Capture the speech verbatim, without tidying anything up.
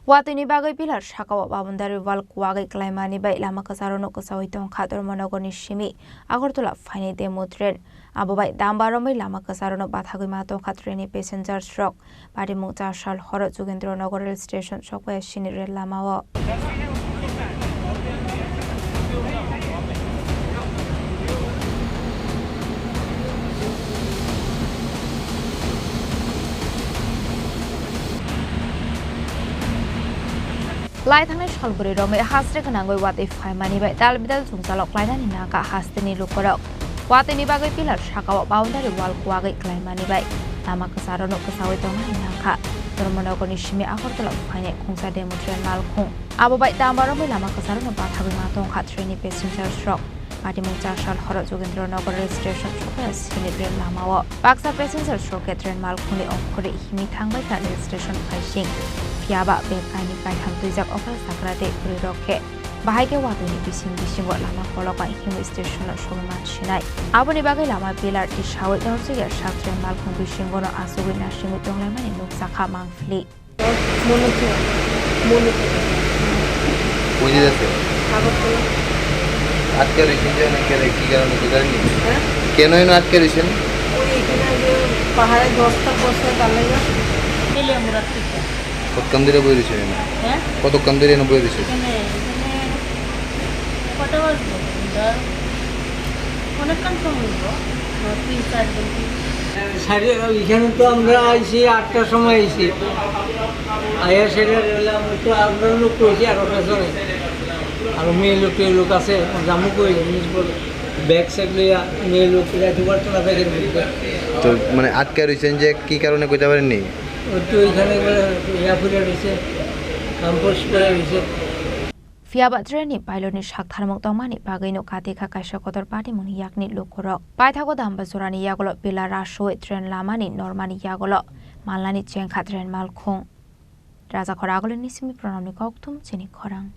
Watwini bagwi pillar sakao boundary wall kuwagwi klaimani bai lama kwcharokno kwchaui tongkha Dharmanagorni simi Agartala phainai demo train. Abo bai damba romwi lama kwcharokno bathagwi ma tongkha trainni passengers rok. Patimung char sal horo Jugendra Nagar rail station sokpaiya sini rail lamao. Lai thangnai sal bwrwi romwi haste gwnangwi watwi phaimani bai dal bidal jwngjalo klainani nangkha hasteni lukurok. Watwini bagwi pillar sakao boundary wall kuwagwi klaimani bai lama kwcharokno kwchaui tongmani nangkha. Dharmanagorni simi Agartala phainai khungsa demo train malkhung. Abo bai damba romwi lama kwcharokno bathagwi ma tongkha trainni passengers rok. Patimung char sal horo Jugendra Nagar rail station sokpaiya sini rail lamao. Baksa passengers rok khe train malkhungni ongkhorwi himwi thangbaikha rail station phaising. Phiyaba bag kainwi kaitham twijak okra sakra tei bwrwirok khe bahai khe watwini bising bisingo lama kolok bai himwi stationno sogwi mansinai. Aboni bagwi lama pillar tisaui norjwkya sak train malkhung bisingono achugwi nasingwi tonglaimani nukjakha mangphili. Manoj, মনোজ। কোন জায়গা আছে? আগরতলা। আটকে রয়েছেন যে অনেক, কে-, কি কারণে, কি জানেননি? হ্যাঁ? কেন এনে আটকে রয়েছেন? ওই এখানে যে পাহাড়ে দশটা বছর তার লাগে। পেলে আমরা ঠিক আছে। কতক্ষণ ধরে বই রয়েছেন এনে? হ্যাঁ? কতক্ষণ ধরে এনে বই রয়েছেন? এখানে, এখানে কটা বাজলো? ধর, অনেকক্ষণ সময় হলো। ধর, তিন চার ঘন্টা। সাড়ে, এখানে তো আমরা আইছি আটটার সময় আইছি। আইয়া সেটা রেলে আমরা তো আপনার লোক কইছি আর ওটা চলে। আর মেয়ে লোক, টেয়ে লোক আছে, জামু কই, জিনিস বলে। ব্যাগ স্যাগ লইয়া মেয়ে লোক রাখতে পারতো না ব্যাগের মধ্যে। তো মানে আটকে রয়েছেন যে কি কারণে কইতে পারেননি? ওই তো ওইখানে করে ইয়া ফিরে রয়েছে, ক্যাম্পাস করে রয়েছে। Phiyaba trainni pilotni sak tharmung tongmani bagwino katikha kaisa kotor patimungni yakni lukurok. Paithago damba jorani yagulo pillar rasui train lamani normani yagulo malnani chengkha train malkhung. Rajakhor agulini simi Pranamni kokthum chini khorang.